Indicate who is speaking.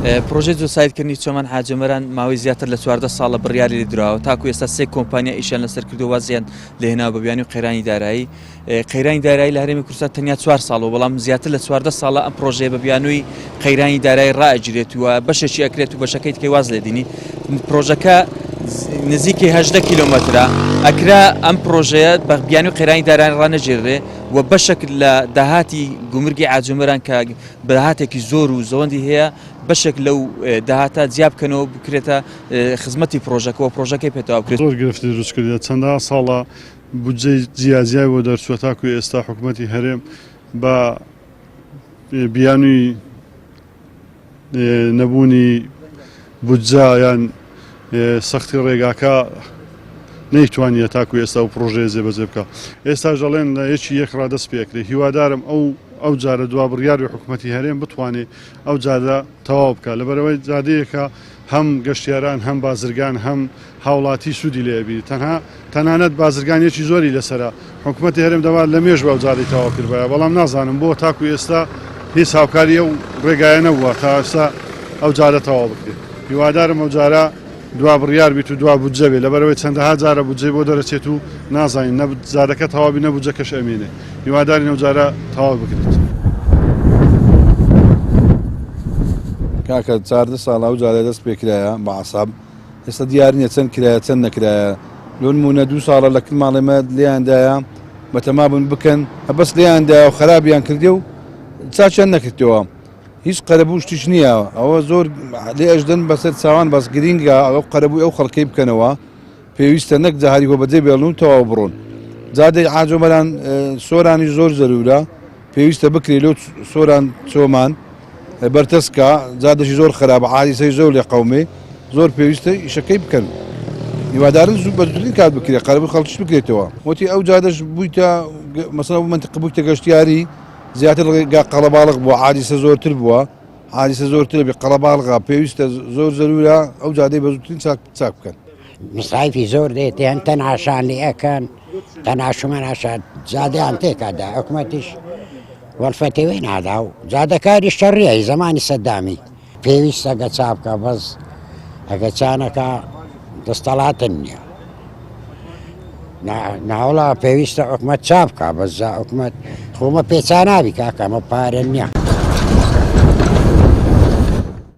Speaker 1: پرۆژەی جۆسایدکردنی چۆمان حاجەمەران ماوەی زیاتر لە 14 ساڵە بڕیاری لێ دراوە تاکو ئێستا سێ کۆمپانیا ئیشیان لەسەر کردو وازیان لێهێناوە بە بیانوی قەیرانی دارایی قەیرانی دارایی لە هەرێمی کوردستان تەنیا چوار ساڵ و بەڵام زیاتر لە 14 ساڵە ئەم پرۆژەیە بە بیانووی قەیرانی دارایی ڕائەگیرێت و بەشێکی ئەکرێت و بەشەکەی دیکەی واز لێدینی پرۆژەکە نزیکی 18 کیلۆمەترە ئەکرا ئەم پرۆژەیە بە بیانوی قەیرانی دارایی ڕانەگیرێ و بەشێک لە داهاتی گومرگی عاجومەران کە داهاتێکی زۆر و زەوەندی هەیە بەشێک لەو داهاتە جیا بکەنەوە بکرێتە خزمەتی پرۆژەکەەوە پرۆژەکەی پێتەوە بکرێت.
Speaker 2: زۆر گرفتی دروست کردیە چەندەها ساڵە بودجەی جیاجیای بۆ دەرچووە تاکو ئێستا حکومەتی هەرێم بە بیانوی نەبوونی بودجە یان سەختی ڕێگاکە نەیتوانیە تاکو ئێستا و پرۆژەیە جێبەجێ بکە ئێستاش دەڵێن لە یەکی یەک ڕادەست پێکرێ هیوادارم ئەو ئەو جارە دوا بڕیاری حکوومەتی هەرێم بتوانێ ئەو جادە تەواو بکە لەبەرەوەی جادەیەکە هەم گەشتیاران هەم بازرگان هەم هاوڵاتی سوودی لێ ئەبینی تەنها تەنانەت بازرگانیەکی زۆری لەسەرە حکومەتی هەرێم دەبا لە مێژ بەو جادەی تەواو کردبایە بەڵام نازانم بۆ تاکو ئێستا هیچ هاوکاری ئەو ڕێگایە نەبووە تا ئێستا ئەو جادە تەواو بکرێت هیوادارم ئەو جارە دوا بڕیار بیت و دوا بودجە بێت لەبەرئەوەی چەندەها جارە بودجەی بۆ دەرەچێت و نازانین نە جادەکە تەواو بی نە بودجەکەش ئەمێنێ هیوادارین ئەو جارە تەواو بکرێت.
Speaker 3: کاکە 14 ساڵە ئەو جادە دەست پێکرایە بە عەساب ئێستا دیار نییە چەند کرایە چەند نەکرایە لۆنمونە دوو ساڵە لە کن ماڵێ مە لێیاندایە بەتەما بوون بکەن بەس لێیاندایە و خەرابیان کردێ و چاچیان نەکردەوە هیچ قەرەبوو شتیش نییە ئەوە زۆر لێ ئەژدەن بەسەر چاوان بەس گرینگە ئەو قەرەبووی ئەو خەڵکەی بکەنەوە پێویستە نەک جەهاری بۆ بەجێ بێڵن و تەواو بڕۆن جادەی عاجۆمەران سۆرانی زۆر زەرورە پێویستە بکرێ لۆ سۆران چۆمان بەرتەسکە جادەشی زۆر خراپە عادیسەی زۆر لێ قەومێ زۆر پێویستە ئیشەکەی بکەن هیوادارن زوو بە زووترین کات بکرێ قەرەبوو خەڵکیش بکرێتەوە وتی ئەو جادەش بوویتە مەسەلەن بۆ مەنتیقە بوویتە گەشتیاری زیاتر ڕێگا قەڵەباڵغ بووە عادیسە زۆرتر بووە عادیسە زۆرتر بێ قەڵەباڵغە پێویستە زۆر زەرورە ئەو جادەی بە زووترین چاک چاک بکەن.
Speaker 4: مسایفی زۆر دێتێن تەناشان لێ ئەکەن تەناشومەناشا جادەیان تێکادا حکومەتیش وەلفەتێ وێ نادا و جادەکاری شەڕیە زەمانی سەدامی پێویستە گە چابکە بەس ئەگە چانەکە دەستەڵاتن نییە ناوڵا پێویستە حکومەت چابکە بەس جا حکومەت خۆمە پێچانابی کاکەمە پارە نییە.